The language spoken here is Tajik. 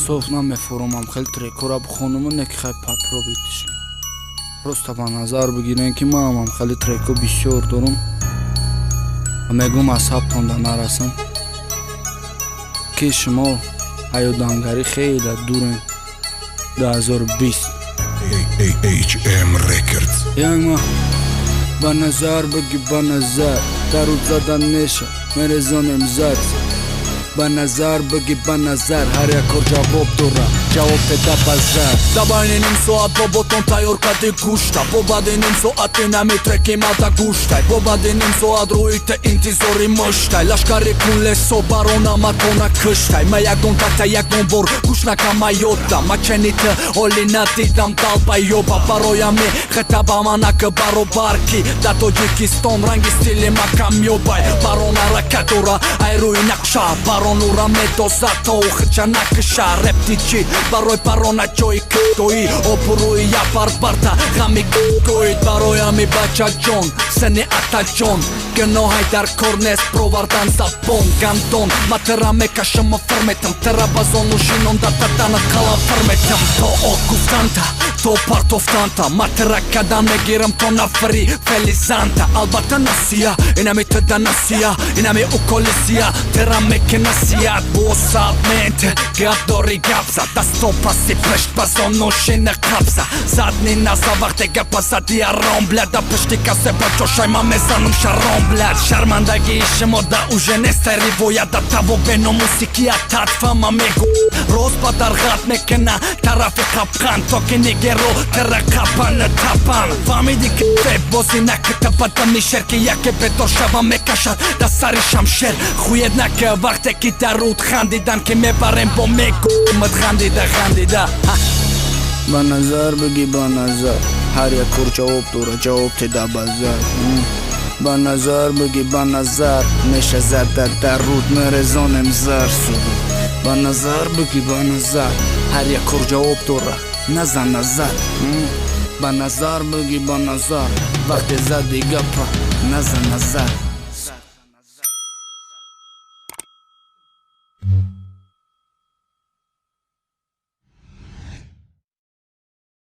Соф намефурумам, хеле трекора бихонуму не ки хай попробуйтиш. Просто ба назар бигирем, ки манам хеле треко бисёр дорум ва мегӯм, асабтонда нарасам, ки шумо ҳаёдамгарӣ хеле дурен. 2020. HM Records. Як ма ба назар биги, ба назар даруд зада неша, мерезонем зар. Ба назар биги, ба назар ҳар як кор ҷавоб дора, ҷавоб деда ба зар. Да байни ним соат боботон тайёр кади гӯшта, бо баъди ним соати нами треки мада гӯштай, бо баъди ним соат рӯи те интизори муштай, лашкари кунлесо баронаматона куштай. Ма ягон тата ягон бор гӯш накама ёдда, ма чени ту ҳоли надидам далбаёба. Бароями хитаба манаки баробар, ки дар Тоҷикистон ранги стили ма камёбай. Барон ҳаракат дора ай рӯи нақша, баронура медозад, то хича накиша. Рептичи барои барона ҷои кӯи обрӯи я барбарта ғами гӯид. Бароями, бачаҷон, сени атаҷон, гуноҳай дар кор нест бровардан забон гандон. Ма тира мекашаму фир метам, тира ба зону шинонда таданат қаламфир метам. То от гуфтанта, то партофтанта, ма тира кадан мегирам то нафари фелизанта. Албатта, насия инами тида, насия инами уколи сия тира мекина сият босабмент. Гап дори, гап зад, дасто паси пишт, ба зону шина қабза задни наза. Вақте гапа зади аром, бля, да пишти касе ба ҷошай ман мезанам шаром, блядь. Шармандагии шумо да уже нестай ривоят, да таво беномусикия татфама мегу. Рост ба дарғат мекуна тарафи қапқан, то ки нигеро тира қапан тапан. Фаҳмиди, ки бозӣ накита ба дами шер, ки яке бедор шава, мекашад да сари шамшер. Хуед нака вақте ки дар руд хандидан, ки мебарем бо мегумат хандида хандида. Ба назар биги, ба назар ҳар як кор ҷавоб дора, ҷавоб теда ба зар. Ба назар биги, ба назар меша зада дар руд, мерезонем зар суруд. Ба назар биги, ба назар ҳар як кор ҷавоб дора, назан назар. Ба назар биги, ба назар вақте зади гапа, назан назар.